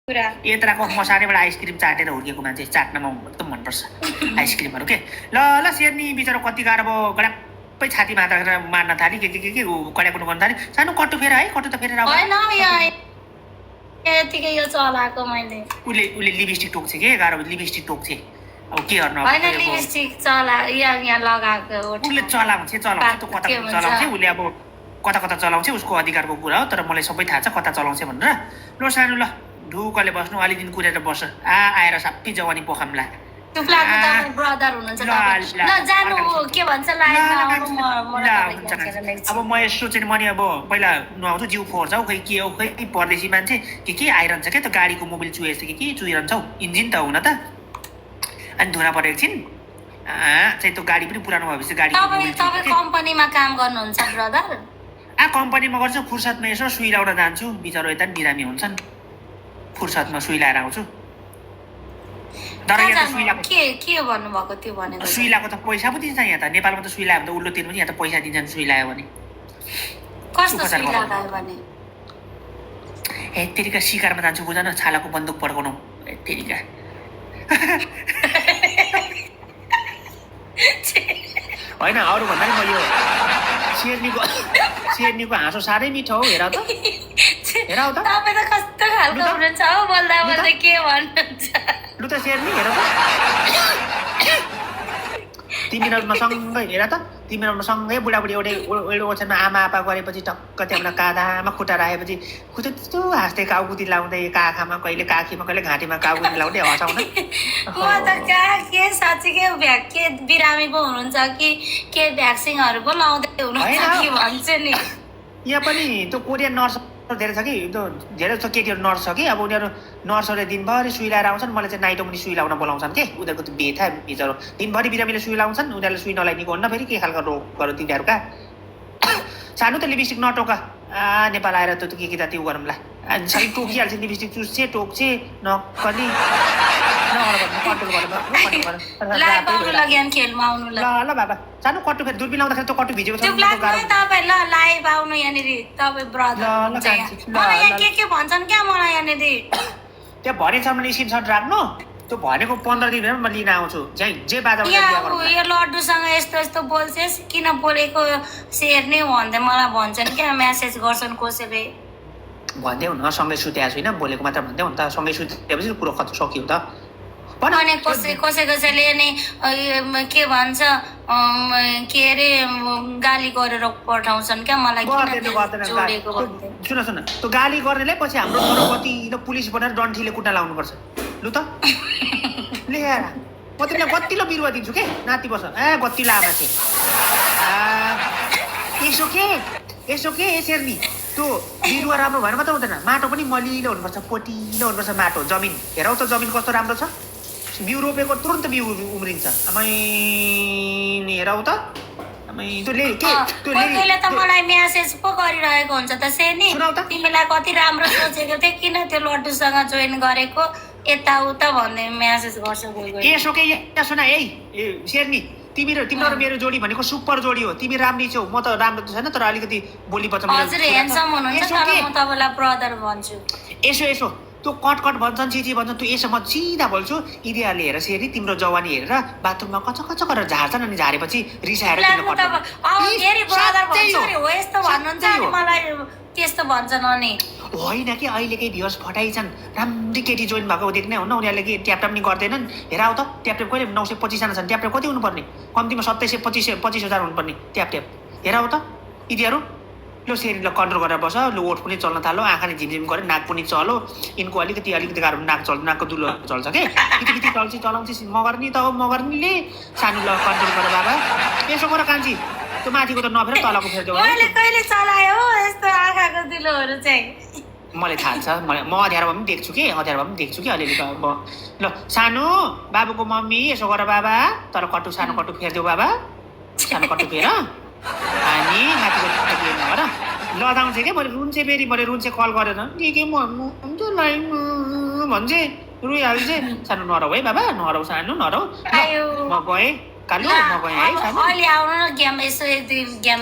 कुरा यत्रको मसालेबाट आइसक्रिम चाटेर हुर्केको मान्छे चाट्नमा एकदम मनपर्छ आइसक्रिमहरू के ल ल शेर्नी बिचरा कति गाह्रो भयो गडाप्पै छाती मार्न थाली के कड्याकुनु गर्न थाली सानो कट्टु फेर है कट्टु त फेर यतिकै यो चलाएको मैले उसले लिपस्टिक टोक्छ के गाह्रो लिपस्टिक टोक्छ अब के गर्नु होइन लिपस्टिक यहाँ लगाएको उसले चलाउँछ त कता चलाउँछ उसले अब कता कता चलाउँछ उसको अधिकारको कुरा हो तर मलाई सबै थाहा छ कता चलाउँछ भनेर ल सानो ल ढुकले बस्नु अलि दिन कुरेर बस आएर सबै जवानी पोखमला ब्रदर हुनुहुन्छ जानु के भन्छ अब म यसो चाहिँ मैले अब पहिला नुहाउँछु जिउ फोर्छ हौ खै के हो खै परदेशी मान्छे के आइरहन्छ क्या त गाडीको मोबिल चुहेछ के चुहिरहन्छ हौ इन्जिन त हुन त अनि धुना परेको छिन् चाहिँ त्यो गाडी पनि पुरानो भएपछि गाडी कम्पनीमा काम गर्नुहुन्छ ब्रदर कम्पनीमा गर्छु फुर्सदमा यसो सुई लाउन जान्छु बिचरा यता नि बिरामी हुन्छन् फुर्सदमा सुई लाएर आउँछु सुई लाएको त पैसा पो दिन्छ यहाँ त नेपालमा त सुई लगायो भने त उल्लो तिर्नु पनि यहाँ त पैसा दिन्छन् सुई लगायो भने ए तेरिका सिकारमा जान्छु बुझ न छालाको बन्दुक पड्काउनु ए तेरिका होइन अरू भन्दा नि म यो शेर्नीको हाँसो साह्रै मिठो हौ हेर त तपाईँ त कस्तो खालको हुनुहुन्छ हौ बोल्दा बोल्दा के भन्नुहुन्छ लु त शेर्नी हेर त तिमीहरूमा सँगै हेर त तिमीहरूमा सँगै बुढाबुढी एउटै ओछ्यानमा आमा आपा गरेपछि टक्क त्यहाँबाट काँधामा खुट्टा राखेपछि खुट्टा त्यस्तो हाँस्दै काउकुती लाउँदै काखामा कहिले काखीमा कहिले घाँटीमा काउकुती लाउँदै हँसाउँदै म त के साँच्चीकै के बिरामी पो हुनुहुन्छ के भ्याक्सिनहरू पो लाउँदै हुनुहुन्छ कि भन्छु नि यहाँ पनि त्यो कोरियन नर्स धेरै छ कि त्यो धेरै जस्तो केटीहरू नर्स छ कि अब उनीहरू नर्सहरूले दिनभरि सुई लाएर आउँछन् मलाई चाहिँ नाइटो पनि सुई लाउन बोलाउँछन् के उनीहरूको त्यो बेथा बिचरो दिनभरि बिरामीले सुई लाउँछन् उनीहरूले सुई नलाइदिएको हुन्न फेरि के खालको रोगहरू तिनीहरूका सानो त लिपस्टिक नटोका नेपाल आएर त के त त्यो गरौँला सबै टोकिहाल्छ लिपस्टिक चुस्छे टोक्छे नक्कली ल बाबा सानो कट्टु फेरि दुर्बिन लाउँदाखेरि त कट्टु भिजेको छ के भन्छन् क्या मलाई यहाँनिर त्यो भनेसम्म स्क्रिनसट राख्नु त्यो भनेको 15 दिनमा म लिन आउँछु जे बाजा यो लड्डुसँग यस्तो यस्तो बोल्छेस् किन बोलेको सेयर नै भन्दै मलाई भन्छन् क्या मेसेज गर्छन् कसैले भन्दै हुन सँगै सुतेको छुइनँ बोलेको मात्र भन्दै हुन त सँगै सुतेपछि कुरो सक्यो त अनि कसैले नि के भन्छ के अरे गाली गरेर पठाउँछन् क्या मलाई सुन त्यो गाली गर्नेले पछि हाम्रो कति पुलिस बनाएर डन्ठीले कुट्टा लाउनुपर्छ लु त ल्याएर म तिमीलाई गतिलो बिरुवा दिन्छु के नाति बस गति लामा चाहिँ यसो के शेर्नी त्यो बिरुवा राम्रो भएर मात्रै हुँदैन माटो पनि मलिलो हुनुपर्छ पोटिलो हुनुपर्छ माटो जमिन हेरौ त जमिन कस्तो राम्रो छ बिउ रोपेको तुरन्त बिउ उम्रिन्छ हेरौ त त्यसले त मलाई मेसेज पो गरिरहेको हुन्छ त सेनी तिमीलाई कति राम्रो सोचेको थिएँ किन त्यो लड्डुसँग जोइन गरेको यताउता भन्दै मेसेज गर्छ यसो के सुन है शेर्नी तिम्रो र मेरो जोडी भनेको सुपर जोडी हो तिमी राम्री छौ म त राम्रो छैन तर अलिकति बोली बच्चा हजुर ह्यान्डसम हुनुहुन्छ तर म तपाईँलाई ब्रदर भन्छु यसो त्यो कट भन्छन् चिची भन्छन् तँ यसो म सिधा बोल्छु इडियाले हेर सेरी तिम्रो जवानी हेरेर बाथरुममा कच गरेर झार्छन् अनि झारेपछि रिसाएर त्यस्तो भन्छन् अनि होइन कि अहिलेकै भ्युर्स फटाइछन् राम्री केटी जोइन भएको देख्ने हुन्न उनीहरूले कि ट्यापट्याप नि गर्दैनन् हेर आऊ त ट्यापट्याप कहिले 925 जना छन् ट्यापट्याप कति हुनुपर्ने कम्तीमा 27-25,000 हुनुपर्ने ट्यापट्याप हेर आऊ त इडियाहरू लो सेरीलाई कन्ट्रोल गरेर बस लो ओठ पनि चल्न थालो आँखा नि झिमझिम गऱ्यो नाक पनि चलो यिनको अलिकति गाह्रो नाक चल्छ नाकको दुलो चल्छ के किति चलाउँछ मगर्नी त हो मगर्नीले सानो ल कन्ट्रोल गर बाबा यसो गर कान्छी त्यो माथिको त नफेर तलको फेर्दै कहिले चलायो यस्तो आँखाको दुलोहरू चाहिँ मलाई थाहा छ म अँध्यारोमा पनि देख्छु कि अलिअलि म ल सानो बाबुको मम्मी यसो गर बाबा तर सानो कट्टु फेरिदेऊ बाबा सानो कट्टु फेर अनि माथिको नगर लदाउँछ क्या मैले रुन्छे फेरि मैले रुन्छे कल गरेर के भन्नु हुन्छ लाइन भन्छ रुइहाल्छ सानो नरौ है बाबा नरौ सानो नरौ म गएँ कालु म गएँ है सानो अहिले आउनु न गेम यसो गेम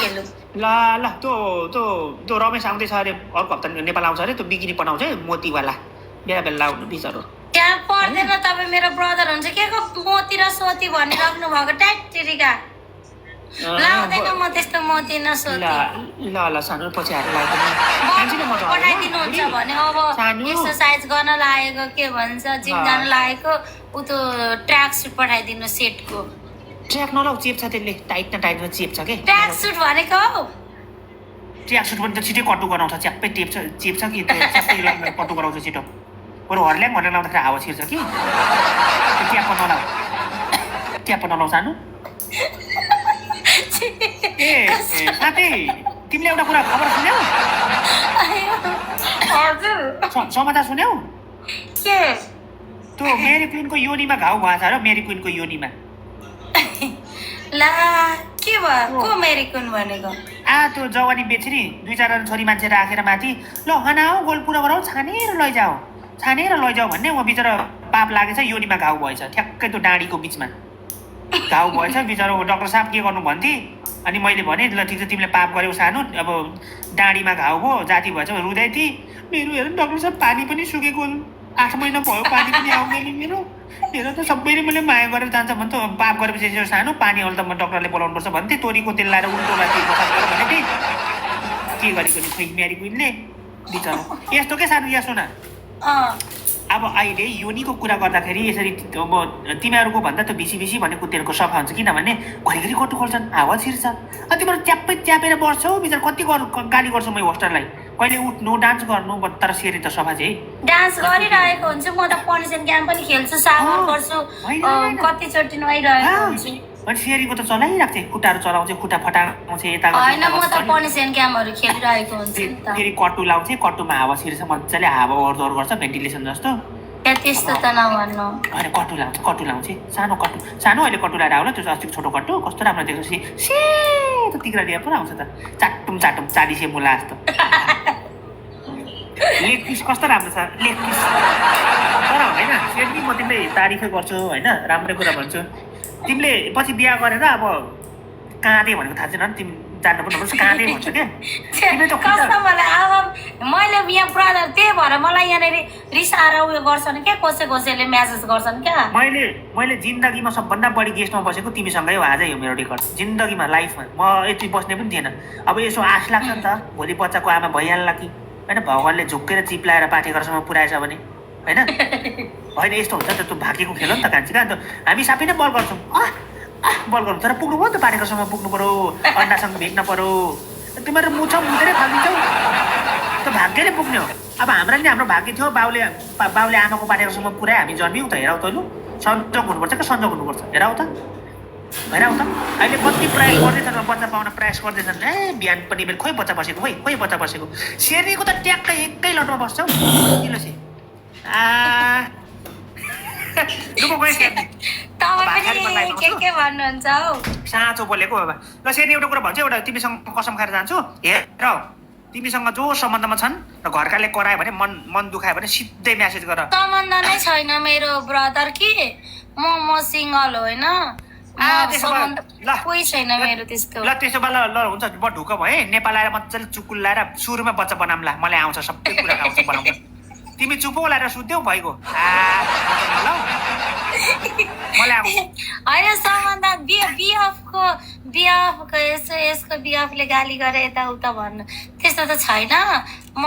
खेलौँ ल त्यो रमेश आउँदैछ अरे अर्को हप्ता नेपाल आउँछ अरे त्यो बिकिनी बनाउँछ है मोतीवाला बेला बेला लाउनु बिचरो त्यहाँ पर्दैन तपाईँ मेरो ब्रदर हुन्छ के को मोती र सोती भनिराख्नु भएको ट्याक्टिरिका लाउँदैन म त्यस्तो मोती न ल सोती ल ल सानो पछि आएर लगाइदिनु पठाइदिनुहुन्छ भने अब एक्सर्साइज गर्न लागेको के भन्छ जिम जान लागेको उ त्यो ट्र्याक सुट पठाइदिनु सेटको ट्र्याक नलाउ चेप्छ त्यसले टाइट न टाइटमा चेप्छ के ट्र्याक सुट भनेको हौ ट्र्याक सुट पनि त छिटै कट्टु गराउँछ च्याप्पै चेप्छ कि च्याप्पै कट्टु गराउँछ छिटो बरु हर्ल्याङ भनेर लाउँदाखेरि हावा छिर्छ कि ट्याप नलाउ सानो ए साथी तिमीले एउटा कुरा खबर सुन्यौ समाचार सुन्यौ के त्यो मेरी क्विनको योनीमा घाउ भएछ र मेरी क्विनको योनीमा ला के भयो को मेरी कुन भनेको त्यो जवानी बेच्ने 2-4 छोरी मान्छे राखेर माथि ल हनाऊ गोल पुरा गराऊ छानेर लैजाऊ भन्ने म बिचरा पाप लागेछ योनीमा घाउ भएछ ठ्याक्कै त्यो डाँडीको बिचमा घाउ भएछ बिचरा डाक्टर साहब के गर्नु भन्थे अनि मैले भने ल ठिक छ तिमीले पाप गर्यौ सानो अब डाँडीमा घाउ भयो जाती भएछ रुँदै थिएँ मेरो हेर डाक्टर साहब पानी पनि सुकेको 8 महिना भयो पानी पनि आउँदैन मेरो हेर त सबैले मैले माया गरेर जान्छ भन्छ पाप गरेपछि यसो सानो पानी आउनु त म डाक्टरले बोलाउनु पर्छ भन्थे तोरीको तेल लाएर उल्टो माथि बसात गर भनेको थिएँ के गरेको नि खोइ मेरी क्विनले बिचरा यस्तो के सानो यहाँ सुन अब अहिले योनीको कुरा गर्दाखेरि यसरी अब तिमीहरूको भन्दा त बेसी भन्ने कुतेहरूको सफा हुन्छ किनभने घरिघरि कटु खोल्छन् हावा छिर्छ अनि तिमीहरू च्याप्पै च्यापेर बस्छौ बिचरा कति गाली गर्छु म होस्टरलाई कहिले उठ्नु डान्स गर्नु तर सेरी त सफा चाहिँ डान्स गरिरहेको हुन्छु म त पनिसन गेम पनि खेल्छु सावर गर्छु कतिचोटि नुहाइरहेको हुन्छु अनि सेरीको त चलाइरहेको थिएँ खुट्टाहरू चलाउँछ खुट्टा फटाउँछ यता होइन म त पनिसन गेमहरू खेलिरहेको हुन्छु फेरि कट्टु लाउँछ कट्टुमा हावा छिर्छ मजाले हावा ओर्दोर गर्छ भेन्टिलेसन जस्तो त्यस्तो त नभन्नु होइन कट्टु लाउँछ सानो अहिले कट्टु लगाएर आउला त्यो अस्तिको छोटो कट्टु कस्तो राम्रो देख्छ सेतो तिग्रा दिएर पुरा आउँछ त चाटुम चालिसे मुला जस्तो लेग पिस कस्तो राम्रो छ लेग पिस तर होइन फेरि म तिमीले तारिफै गर्छु होइन राम्रै कुरा भन्छु तिमीले पछि बिहा गरेर अब काँदे भनेको थाहा छैन तिमी जान्नु पनि नपर्छ काँदे भन्छ क्या मलाई अब मैले यहाँ ब्रदर त्यही भएर मलाई यहाँनिर रिसाएर उयो गर्छन् क्या कसैले म्यासेज गर्छन् क्या मैले जिन्दगीमा सबभन्दा बढी गेस्टमा बसेको तिमीसँगै हो आजै हो मेरो रेकर्ड जिन्दगीमा लाइफमा म यति बस्ने पनि थिएन अब यसो आश लाग्छ नि त भोलि बच्चाको आमा भइहाल्ला कि होइन भगवान्ले झुक्केर चिप्लाएर पाठेघरसम्म पुऱ्याएछ भने होइन यस्तो हुन्छ त त्यो भागेको खेल हो नि त कान्छी कहाँ हामी सापै नै बल गर्छौँ बल गर्नु तर पुग्नु भयो नि त पाठेघरसम्म पुग्नु पऱ्यो अन्डासँग भेट्न पऱ्यो तिमीहरू मुछेरै फालिदिन्छौ त भाग्यले पुग्ने हो अब हाम्रा नि हाम्रो भाग्य थियो बाउले आमाको पाठेघरसम्म पुऱ्याए हामी जन्मियौँ त हेराउ त लु सन्जोग हुनुपर्छ क्या सन्जोग हुनुपर्छ हेराउ त अहिले कति प्रयास गर्दैछन् बच्चा पाउन प्रयास गर्दैछन् ए बिहान पनि बेला खोइ बच्चा बसेको सेरीको त ट्याक्कै एकै लटमा बस्छौ किलोसी के भन्नुहुन्छ हौ साँचो बोलेको बाबा ल सेरी एउटा कुरा भन्छ एउटा तिमीसँग कसम खाएर जान्छु हेर तिमीसँग जो सम्बन्धमा छन् र घरकाले करायो भने मन दुखायो भने सिधै म्यासेज गर सम्बन्ध नै छैन मेरो ब्रदर कि म सिङ्गल होइन कोही छैन मेरो त्यस्तो ल त्यसो भए ल हुन्छ म ढुक्क भएँ नेपाल आएर मजाले चुकुल लाएर सुरुमा बच्चा बनाउँला मलाई आउँछ सबै कुरा आउँछ बनाउनु तिमी चुपो लाएर सुत्यौ भइगयो होइन सम्बन्ध बिएफको यसको बिएफले गाली गरे यताउता भन्नु त्यस्तो त छैन म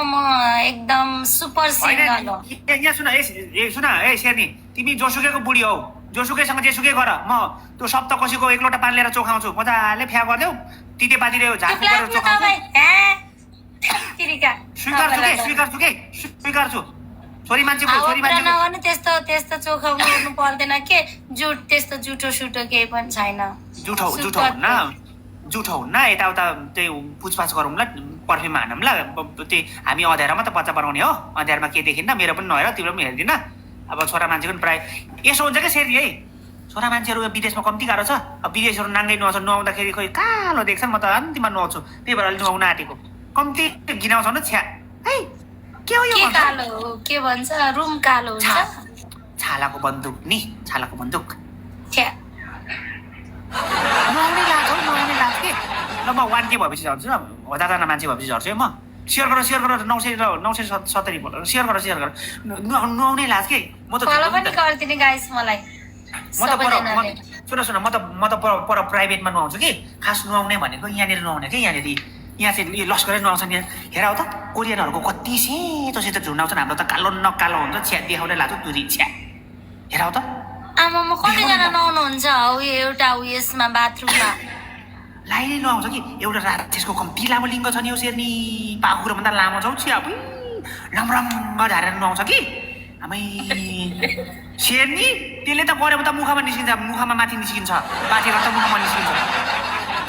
एकदम सुपर सिङ्गल हो यहाँ सुन ए शेर्नी तिमी जोसुकेको बुढी हौ जोसुकैसँग जेसुकै गर म त्यो सप्तकोशीको 1 लोटा पानी लिएर चोखाउँछु मजाले फ्या गरिदेऊ तितेपातीले झाँक्री गरेर चोखाउँछु स्वीकार्छु छोरी मान्छे त्यस्तो चोखाउनु गर्नु पर्दैन के त्यस्तो जुठो सुठो केही पनि छैन जुठो हुन्न यताउता त्यही पुछपाछ गरौँ ल पर्फ्युम हानौँ ल त्यही हामी अँध्यारोमा त बच्चा बनाउने हो अँध्यारोमा के देखिन्न मेरो पनि नहेर तिम्रो पनि हेर्दिन अब छोरा मान्छेको पनि प्रायः यसो हुन्छ क्या सेरी है छोरा मान्छेहरू विदेशमा कम्ती गाह्रो छ अब विदेशहरू नाङ्गै नुहाउँदाखेरि खोइ कालो देख्छन् म त अन्तिममा नुहाउँछु त्यही भएर अहिले नुहाउन आँटेको कम्ती घिनाउँछ न छ्या है के हो यो कालो के भन्छ रुम कालो हुन्छ छालाको बन्दुक नि छालाको बन्दुक छ्या नुहाउनै लाग्छ के ल म 1K भएपछि झर्छु न 1000 जना मान्छे भएपछि झर्छु म सेयर गर 970 बोल सेयर गर नुहाउने लाज के म त फलो पनि गरिदिने गाइस मलाई म त सबैजनाले सुन म त पर प्राइभेटमा नुहाउँछु कि खास नुहाउने भनेको यहाँनिर नुहाउने कि यहाँनिर यहाँ चाहिँ लस्करै नुहाउँछन् यहाँ हेर त कोरियनहरूको कति सेतो सेतो झुन्डाउँछन् हाम्रो त कालो न कालो हुन्छ छ्या देखाउने लाग्छ तुरी छ्या हेर त आमा म कतिजना नुहाउनुहुन्छ हौ एउटा उयसमा बाथरुममा लाइनै नुहाउँछ कि एउटा राक्षसको कम्ती लामो लिङ्ग छ नि हो शेर्नी पाखुरोभन्दा लामो छ हौ छ्या रमरङ्ग झारेर नुहाउँछ कि आमै शेर्नी त्यसले त गऱ्यो भने त मुखमा निस्किन्छ मुखमा माथि निस्किन्छ बाटेर त मुखमा निस्किन्छ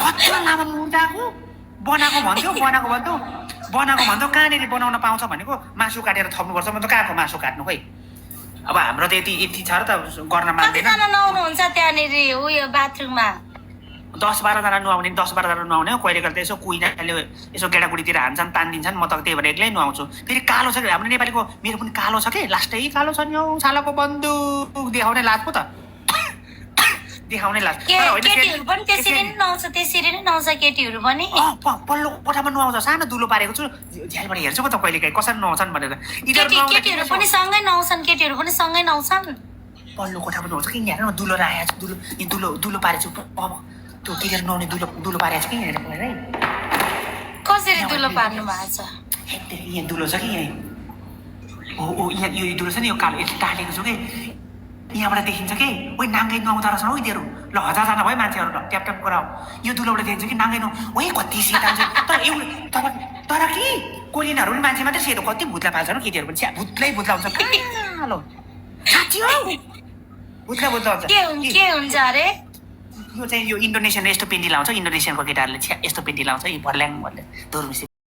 कत्रो लामो मुर्दाको बनाएको भन्थ्यो कहाँनिर बनाउन पाउँछ भनेको मासु काटेर थप्नुपर्छ म त कहाँको मासु काट्नु खोइ अब हाम्रो त यति छ र त गर्न मान्दैन कतिजना नुहाउनुहुन्छ त्यहाँनिर उयो बाथरुममा 10-12 जना नुहाउने 10-12 जना नुहाउने हो कहिले कहिले यसो कुइनाले यसो गेडागुडीतिर हान्छन् तानिदिन्छन् म त त्यही भएर एक्लै नुहाउँछु फेरि कालो छ कि हाम्रो नेपालीको मेरो पनि कालो छ कि लास्टै कालो छ नि हौ छालाको बन्दुक देखाउने लाज पो त देखाउने लाज केटीहरू पनि त्यसरी नै नुहाउँछ केटीहरू पनि पल्लो कोठामा नुहाउँछ सानो दुलो पारेको छु झ्यालबाट हेर्छु पो त कहिले काहीँ कसरी नुहाउँछन् भनेर केटीहरू पनि सँगै नुहाउँछन् पल्लो कोठामा नुहाउँछ कि यहाँ दुलो राखेको छ दुलो पारेको छु अब त्यो केटीहरू नुहाउने दुलो पारेको छ कि यहाँ है कसरी दुलो पार्नु भएको छ यहाँ दुलो छ कि यहाँ यहाँ यो दुलो छ नि यो कालो यति टालेको छु कि यहाँबाट देखिन्छ कि ओइ नाङ्गै नुहाउँदो रहेछ हौ यिनीहरू ल 1000 जना भयो मान्छेहरू ल ट्याप गराऊ यो दुलोबाट देखिन्छ कि नाङ्गै ओइ कति सेता हुन्छ तर कि कोरियनहरू पनि मान्छे मात्रै सेतो कति भुत्ला पाल्छन् केटीहरू पनि भुत्लै भुत्ला हुन्छ कालो साँच्ची हौ भुत्ला हुन्छ के हुन्छ अरे यो चाहिँ यो इन्डोनेसियन यस्तो पेन्टी लाउँछ इन्डोनेसियनको केटाहरूले यस्तो पेन्टी लाउँछ यी भर्ल्याङ भन्ने दोर्मिसी